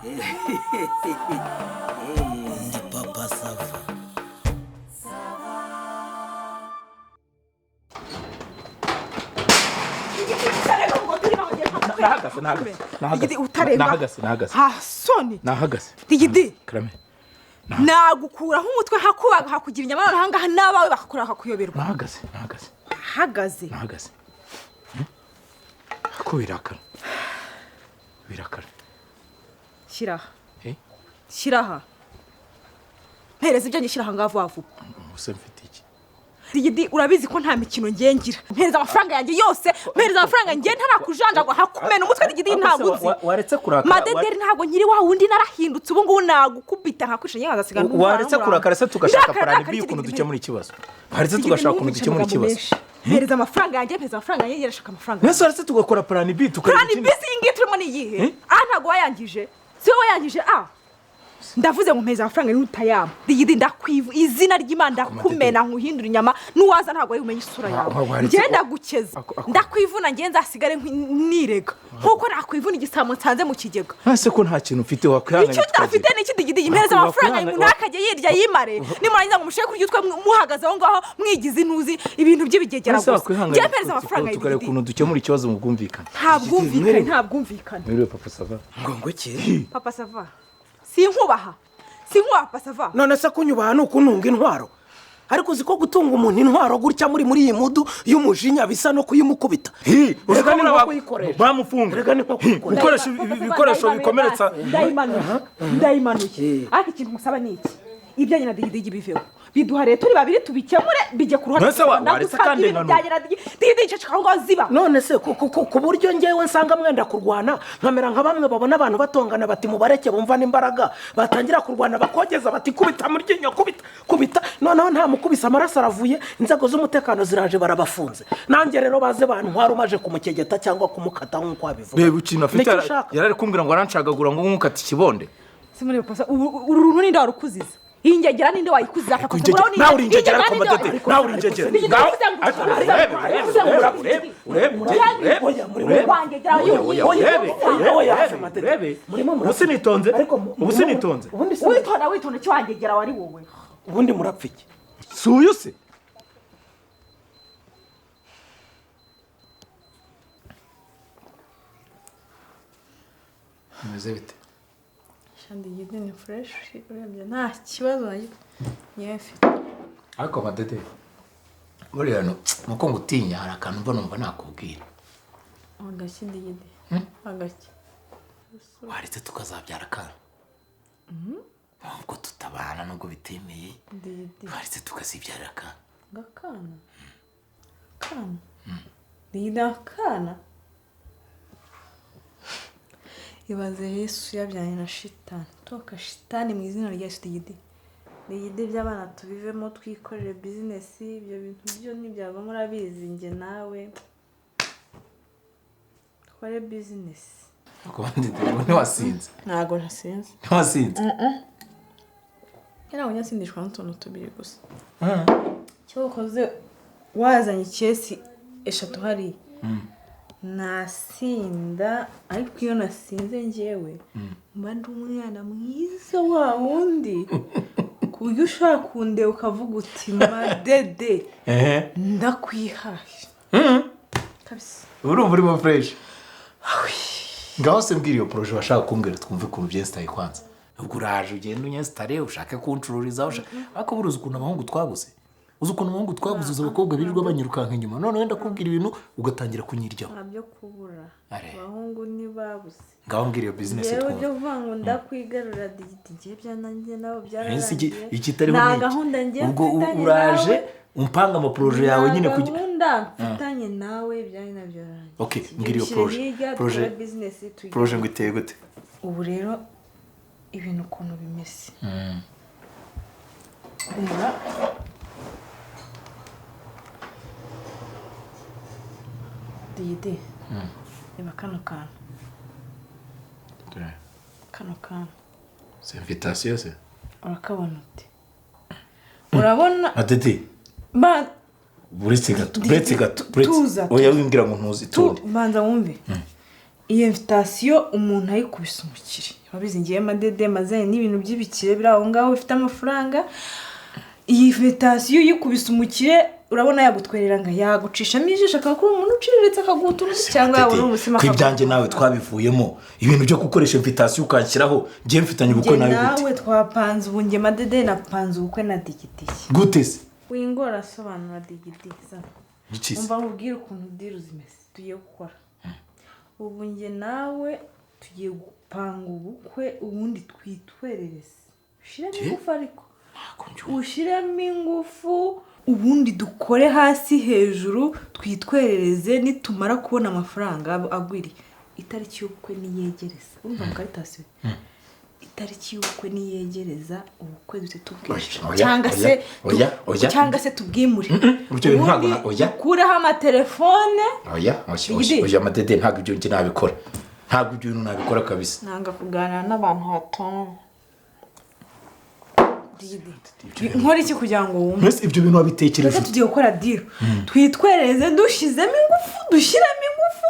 Ndi Papa Sava. Nahagaze, nahagaze, Digidi, utarenga. nahagaze, nahagaze. Ha soni. Nahagaze. Digidi. Karame. Nagukuraho umutwe hakubaga hakugira inyama, none ahangaha n'abawe bakakura bakakuyoberwa. Nahagaze, nahagaze. Ahagaze. Nahagaze. Ko birakara, birakara. Shyira aha. Eh? Shyira aha, mpereza ibyo ngishyira aha ngaha vuba vuba. Ubuse mfite iki? Digidi, urabizi ko nta mikino ngiye ngira. Mpereza amafaranga yanjye yose, mpereza amafaranga ngiye ntarakujanjagwa hakumena umutwe. Digidi, ntabwo uzi. Waretse kurakara. Madederi, ntabwo nkiri wa wundi, narahindutse. Ubu ngubu nagukubita nkakwisha, ngewe nkazasiga. Waretse kurakara se tugashaka plan B ukuntu dukemura ikibazo? Waretse tugashaka ukuntu dukemura ikibazo? Mpereza amafaranga yanjye, mpereza amafaranga yanjye, ndashaka amafaranga. Mbese waretse tugakora plan B, tukareba Plan ikindi? B iyi ngiyi turimo ni iyihe? A ntabwo wayangije, si wowe wayangije. A ndavuze ngo mpereza amafaranga, n'utayampa, Digidi, ndakwivu izina ry'Imana, ndakumena nkuhindura inyama, n'uwaza ntabwo ari bumenye isura yawe. Ngenda gukeza, ndakwivuna, ngiye nzasigare nirega nkuko nakwivuna igisamo nsanze mu kigega. Ese ko nta kintu ufite, wakwihangana? Icyo udafite ni iki, Digidi? Mpereza amafaranga, umuntu ntakajye yirya yimare, nimurangiza ngo mushake kurya utwe muhagaze aho ngaho mwigize intuzi, ibintu by'ibigegera Ese gusa. wakwihangana Ngiye, mpereza amafaranga, tukareba Digidi. ukuntu dukemura ikibazo mu bwumvikane? Nta bwumvikane, nta bwumvikane. Mwiriwe, Papa Sava. Ngo iki? Papa Sava, sinkubaha, sinkubaha, Papa Sava. None se kunyubaha ni ukuntunga intwaro? Ariko uzi ko gutunga umuntu intwaro gutya muri iyi mudu y'umujinya bisa no kuyimukubita? Reka ni nko kuyikoresha. Bamufunga. Reka ni nko kuyikoresha. Gukoresha ibikoresho bikomeretsa. Ndayimanuye, ndayimanuye, ariko ikintu musaba ni iki: ibyanjye na Digidigi biveho, biduhariye turi babiri, tubikemure bijye ku ruhande. Mbese waretse Ndagusabye kandi ibintu nkanura. byanjye na Digidigi, ceceka aho ngaho, ziba. None se ku buryo ngewe nsanga mwenda kurwana, nkamera nka bamwe babona abantu batongana bati mubareke bumva n'imbaraga, batangira kurwana bakogeza bati kubita mu ryinyo, kubita, kubita, noneho nta mukubise amaraso aravuye, inzego z'umutekano ziraje barabafunze. Nanjye rero baze bantwara umaje kumukegeta cyangwa kumukata nk'uko wabivuga. Reba ikintu afite. Nicyo ushaka. Yari ari kumbwira ngo arancagagura ngo nkukate ikibonde. Si muri Papa, uru runtu ninde warukuziza? Iyi ngegera ninde wayikuziza, Papa? Nawe uri ingegera, ariko madede, nawe uri ingegera. Ngaho, ariko urebe, urebe, urebe, urebe, urebe, Oya, murimo urebe. Wangegera. Oya, oya, urebe, urebe, Oya, urebe, Madede. urebe. Murimo Ubu sinitonze, Ariko ubu murimo sinitonze. Ubundi se Witonda, witonda ki wangegera wari wowe? Ubundi murapfa iki? Si uyu se? Bimeze bite? Shandi gidi ni fresh, urebye nta kibazo na gito ngewe mfite. Ariko madede, buriya nuko ngutinya, hari akantu mba numva nakubwira. Agaki, Digidi? Agaki? Waretse tukazabyara akana, nubwo tutabana, nubwo bitemeye? Digidi. Waretse tukazibyarira akana? Ngakana kana, Digidi, akana. Ibaze Yesu yabyanye na shitani. Toka shitani mu izina rya Yesu. Digidi, Digidi, by'abana tubivemo, twikorere business. Ibyo bintu byo ntibyavamo, urabizi. Njye nawe dukore business. Ariko madede, ubu ntiwasinze? Ntabwo nasinze. Ntiwasinze? Ntabwo nyasindishwa n'utuntu tubiri gusa. Icyo ukoze wazanye ikesi eshatu hariya nasinda, ariko iyo nasinze ngewe mba ndi umwana mwiza wa wundi, ku buryo ushobora kundeba ukavuga uti madede, Ehe. ndakwihaye kabisa. Urumva urimo fresh. Ngaho se mbwira iyo projet washaka kumbwira, twumve ukuntu byesitaye kwanza. Ubwo uraje ugenda unyesitare, ushake kuncururiza, ariko buriya uzi ukuntu abahungu twabuze, uzi ukuntu abahungu twabuze, uzi abakobwa birirwa banyirukanka inyuma, none wenda kubwira ibintu ugatangira kunyiryaho. Nta byo kubura. Are. Abahungu ntibabuze. Ngaho mbwira iyo business Yewe, twumve. byo kuvuga ngo ndakwigarura, Digidi, ngiye byanangiye nabo Ese byararangiye. ikitariho Nta ni iki? gahunda ngiye Ubwo mfitanye uraje nawe. umpanga amaprojet yawe nyine Nta kugira gahunda mfitanye nawe, byari nabyo byarangiye. Okay, mbwira iyo Dushyire projet. hirya, dukore business tugire. Projet ngo iteye gute? Ubu rero ibintu ukuntu bimeze, reba, Digidi, reba kano kantu, kano kantu. C'est invitation se? Urakabona ute? Urabona? Adede. Ba Buretse gato, buretse gato, buretse. Tuza. Oya, wimbwira ngo ntuzi. Itonde. Banza wumve. Iyi invitation umuntu ayikubise umukire, wabizi ngiye madede mazanye n'ibintu by'ibikire biri aho ngaho bifite amafaranga. Iyi invitation uyikubise umukire, urabona yagutwerera ngo yagucishamo ijisho, akakura umuntu uciriritse akaguha utuntu, cyangwa yabona umutsima Ku ibyanjye nawe twabivuyemo, ibintu byo gukoresha invitation ukanshyiraho, ngiye mfitanye ubukwe Njye nawe gute? Nawe twapanze ubu, njye madede napanze ubukwe na digidigi. Gute se? Wingora, asobanura digidi zana. Iki se? Umva nkubwire ukuntu deal zimeze tugiye gukora ubu. Njye nawe tugiye gupanga ubukwe, ubundi twitwerereze, ushyiremo ingufu, ariko Ntabwo mbyumva. ushyiremo ingufu, ubundi dukore hasi hejuru twitwerereze. Nitumara kubona amafaranga agwiriye, itariki y'ubukwe niyegereza, urumva mukaritasi, itariki y'ubukwe niyegereza, ubukwe duhite tubwishyura Oya, cyangwa oya, se oya, oya. cyangwa se tubwimure, Ibyo bintu ntabwo ubundi oya. dukureho amatelefone. Oya, oya, oya. Igidi. Oya madede, ntabwo ibyo njye nabikora, ntabwo ibyo bintu nabikora kabisa. Nanga kuganira n'abantu batumva. Nkora iki kugira ngo wumve? Mbese ibyo bintu wabitekereje Twese tugiye gukora deal, twitwerereze dushyizemo ingufu, dushyiremo ingufu.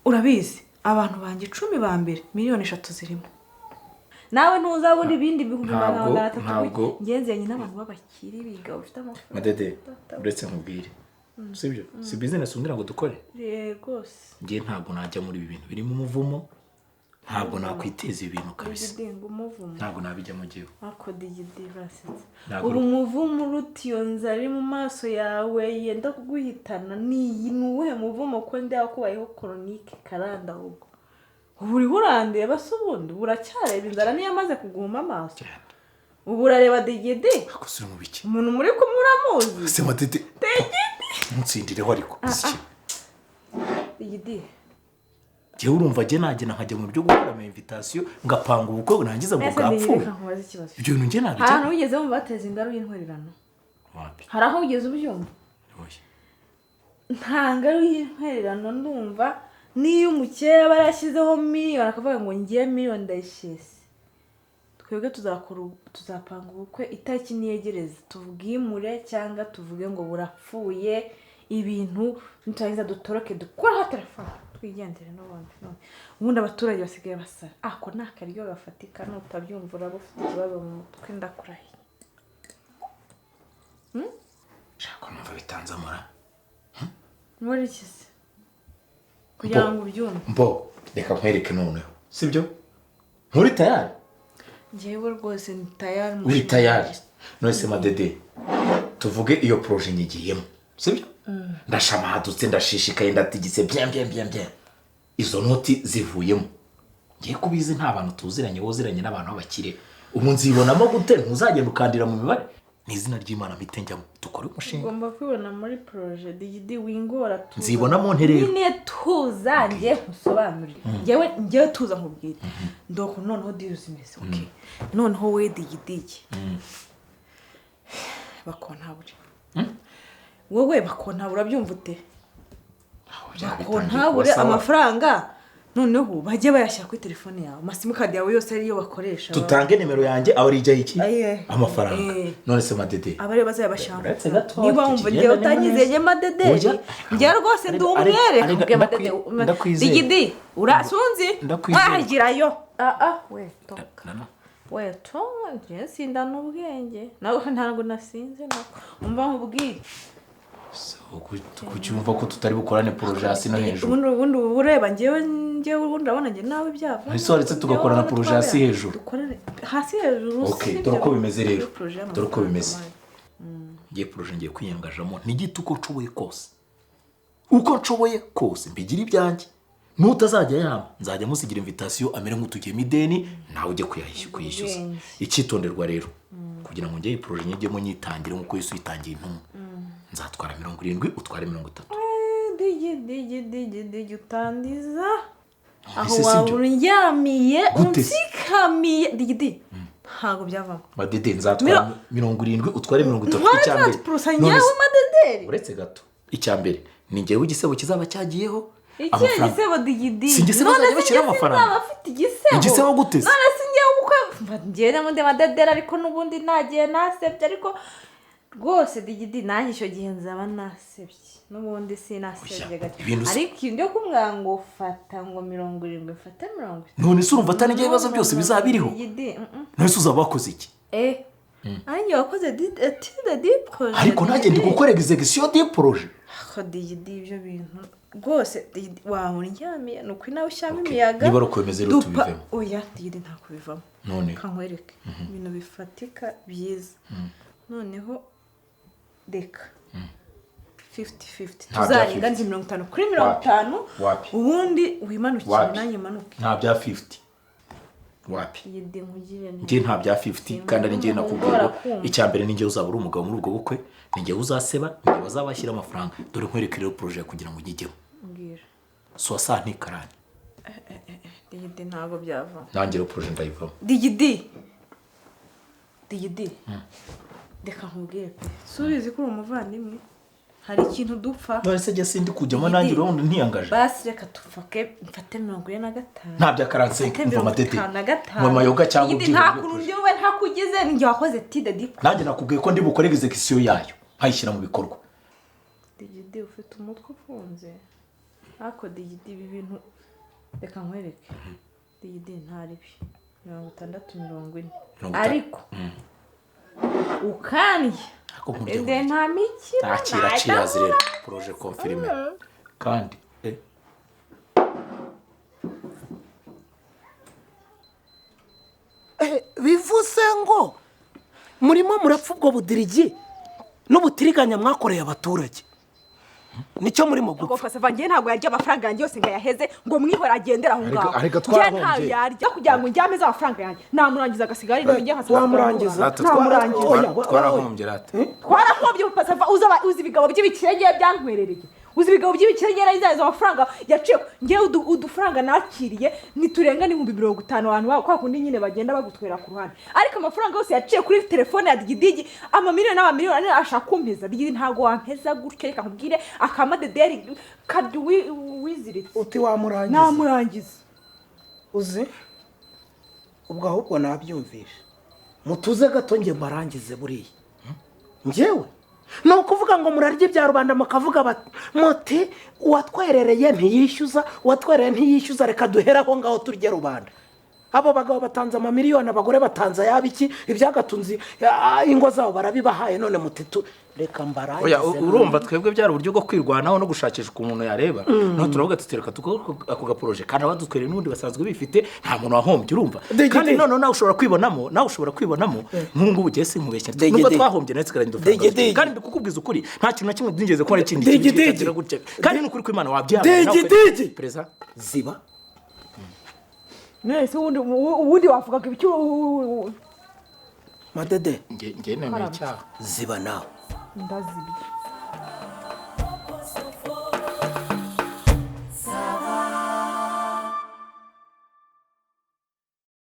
Urabizi, abantu banjye 10 ba mbere miliyoni 3 zirimo, nawe ntuzabona ibindi bihumbi 300. Ngenzanye n'abantu b'abakire biga bafite amafaranga. Madede, uretse nkubwire, sibyo? Si business umbwira ngo dukore? Rwose. Njye ntabwo najya muri ibi bintu birimo umuvumo, ntabwo nakwiteza ibintu kabisa. Digidi ngo umuvumo? Ntabwo nabijyamo njyewe. Ako digidi urasetsa. Ntabwo Uri umuvumo uruta iyo nzara iri mu maso yawe yenda kuguhitana. Ni iyi, ni uwuhe muvumo ko ndeba kubayeho chronique karanda? Ahubwo ubu uriho urandeba se? Ubundi ubu uracyareba inzara niyo amaze kuguhuma amaso? Genda. Ubu urareba digidi? Ako uri mu biki? Umuntu muri kumwe uramuzi? Se madede, ntutsindireho ariko iki. Digidi. Njyewe urumva njye nagenda nkajya mu byo gukora ama invitation, ngapanga ubukwe, nangiza ngo Ese digidi, bwapfuye? reka nkubaze ikibazo. Ibyo bintu njye Hari ahantu nabijyamo? wigeze wumva bateza ingaru y'intwererano? Wapi. Hari aho wigeze ubyumva? Oya. Nta ngaru y'intwererano ndumva. Niyo umukire aba yarashyizeho miliyoni akavuga ngo ngiye miliyoni ndayishese, twebwe tuzakora tuzapanga ubukwe, itariki niyegereza tubwimure cyangwa tuvuge ngo burapfuye, ibintu niturangiza dutoroke, dukoreho telefone twigendere. N'ubundi ubundi abaturage basigaye basara, ako ni akaryo gafatika. Nutabyumva uraba ufite ikibazo mu mutwe, ndakurahiye. Shaka numva bitanzamura. Muri iki se kugira ngo ubyumve? Mbo reka nkwereke noneho, sibyo? Nturi tayari? Njyewe rwose ni tayari. Uri tayari? None se madede, tuvuge iyo projet nyigiyemo, sibyo? Ndashamadutse, ndashishikaye, ndatigise, bien bien bien bien, izo noti zivuyemo. Ngiye kubizi, nta bantu tuziranye, woziranye n'abantu b'abakire, ubu nzibonamo gute? Ntuzagenda ukandira mu mibare? Ni izina ry'Imana mpite njyamo dukore umushinga. Ugomba kwibona muri projet, digidi, wingora, tuza. Nzibonamo nte rero? Nyine tuza njye nkusobanurire. Njyewe tuza nkubwire ndoko. Noneho deal zimeze, okay, noneho we digidigi bakontabure, wowe bakontabure, urabyumva ute? Bakontabure amafaranga, noneho bajye bayashyira kuri telefone yawe, amasimukadi yawe yose ariyo bakoresha. Tutange nimero yanjye aho rijyaho iki? Aye. Amafaranga. Eh. None se madede, Aba ariyo bazayabashyira. Uretse gato, Niba wumva tukigenda ngewe neza. utanyizeye madederi, Oya. njyewe rwose ndi umwere. Nkubwiye madede, Ndakwizeye. digidi urasunzi. Ndakwizeye. Mwagirayo ah we toka. Nana. We to, njyewe sindana ubwenge nawe, ntabwo nasinze nako. Umva nkubwire. Kuki wumva ko tutari bukorane projet hasi no hejuru? Ubundi ubu ureba njyewe ubundi urabona njye nawe byava. Ese waretse tugakorana projet hasi hejuru? Dukorane hasi hejuru. Okay, Sibyo? dore uko bimeze rero. Projet Dore uko bimeze. y'amafaranga. Ngiye projet ngiye kwiyangajamo ntigite uko nshoboye kose, uko nshoboye kose mbigira ibyanjye. N'utazajya yama nzajya musigira invitation amere nk'utugiyemo ideni, nawe ujye kuyishyuza. Ubwenge. Icyitonderwa rero, kugira ngo njye iyi projet nyijyemo nyitangire nk'uko Yesu yitangiye intumwa, nzatwara 70, utware 30. Digi digi digi digi, utandiza aho. Ese si Waba byo? uryamiye. Gute se? Unsikamiye digidi, ntabwo byavamo. Madede, nzatwara 70, utware 30. Ntware Icya mbere 30% None ngewe madederi. Uretse gato, icya mbere ni njyewe igisebo kizaba cyagiyeho. Ikihe Amafaranga. gisebo digidi? Si igisebo None bazajya se bashyiraho njye amafaranga? sinzaba afite igisebo? Igisebo gute se? None se njyewe ubukwe, mva njyewe n'ubundi madederi, ariko n'ubundi nagiye nasebye, ariko Rwose digidi nanjye icyo gihe nzaba nasebye, n'ubundi sinasebye Oya, gato. ibintu Ariko ibyo kumwira ngo fata ngo 70, fata 50. None se urumva atari ibibazo byose bizaba biriho? Digidi, None se uzaba wakoze iki? Nanjye wakoze étude du projet. Ariko nanjye ndi gukora exécution du projet. Ako digidi, ibyo bintu rwose digidi wahora uryamiye, ni ukuri nawe ushyiramo Okay, imiyaga. niba ari uko bimeze rero tubivemo. Oya digidi, nta kubivamo. None? Kankwereke ibintu bifatika byiza. Noneho reka 50-50, Nta bya tuzaringanize 50. 50 kuri mirongo Wapi? itanu. Wapi? Ubundi wimanukire Wapi? nanjye manuke. Nta bya 50, wapi. Digidi, nkugire nti Njye nta bya 50, kandi ari njye nakubwira ngo icya mbere ni njye uzaba uri umugabo muri ubwo bukwe, ni njye uzaseba, ni njye bazabashyira amafaranga. Dore nkwereke rero projet kugira ngo ujyeho. Mbwira. 60 40. Digidi, ntabwo byavamo. Nanjye rero projet ndayivamo. Digidi, digidi, reka nkubwire pe, si ubizi ko uri umuvandimwe, hari ikintu dupfa. None se njye sindi kujyamo nanjye, urabona ntiyangaje. Basi reka tufake, mfate 45. Nta bya 45. Mfate Umva amadede, 55. mu mayoga cyangwa Digidi, nta ubyihorere kuntu projet. ndiwe ntakugize, ninjye wakoze étude du Nanjye nakubwiye ko ndi bukore exécution yayo nkayishyira mu bikorwa. Digidi, ufite umutwe ufunze, ariko digidi, ibi bintu reka nkwereke digidi, ntaribi 60 40. 60. Ariko ukandya Ariko nkurya ende nkurya. nta mikino. Nakira. Nahita Cheers rero, projet confirmé kandi Bivuze ngo murimo murapfa ubwo budirigi n'ubutiriganya mwakoreye abaturage, nicyo murimo Ubwo gupfa. Papa, njye ntabwo yarya amafaranga yanjye yose ngo ayaheze, ngo mwihore agendere aho ngaho. Ariko Njye twarahombye. ntayo yarya kugira ngo njyame amafaranga yanjye, namurangiza agasigara ari njye nkasaba. Wamurangiza. Namurangiza. Oya, oya. Twarahombye rata. Twarahombye papa Sava. Uzi ibigabo by'ibikirenge byantwerereye? Uzi ibigabo by'ibikirenge narizaza amafaranga yaciye? Ngewe udufaranga nakiriye ntiturenga n'50,000, abantu babo kwa kundi nyine bagenda bagutwera ku ruhande, ariko amafaranga yose yaciye kuri telefone ya digidigi, amamiliyoni n'amamiliyoni ashaka kumpeza. Digidi, ntabwo wampeza gutyo, reka nkubwire, akamadederi kadi wiziritse. Uti wamurangiza? Namurangiza. Uzi ubwo ahubwo nabyumvishe, mutuze gato njye mbarangize. Buriya njyewe ni ukuvuga ngo murarya ibya rubanda, mukavuga muti uwatwerereye ntiyishyuza, uwatwerereye ntiyishyuza, reka duhere aho ngaho turye rubanda. Abo bagabo batanze amamiliyoni, abagore batanze ayabo, iki ibyagatunze ingo zabo barabibahaye, none muti reka mbarangize. Oya, urumva twebwe byari uburyo bwo kwirwanaho no gushakisha ukuntu umuntu yareba. Noneho turavuga tuti reka dukore ako gaprojet, kandi abadutwereye n'ubundi basanzwe bifite, nta muntu wahombye, urumva. Digidi. Kandi noneho nawe ushobora kwibonamo, nawe ushobora kwibonamo nk'ubu ngubu ugiye, sinkubeshya, Digidi. nubwo twahombye nawe nsigaranye udufaranga Digidi. duke. Kandi ndikukubwiza ukuri, nta kintu na kimwe nigeze kubona ikindi Digidi. kintu kitagira gutya, kandi ni ukuri kw'Imana wabyihangana nawe. Digidi. Perezida. Ziba. None se ubundi wavugaga ibiki? Madede. Nge nemeye icyaha. Ziba nawe. Ndazibye.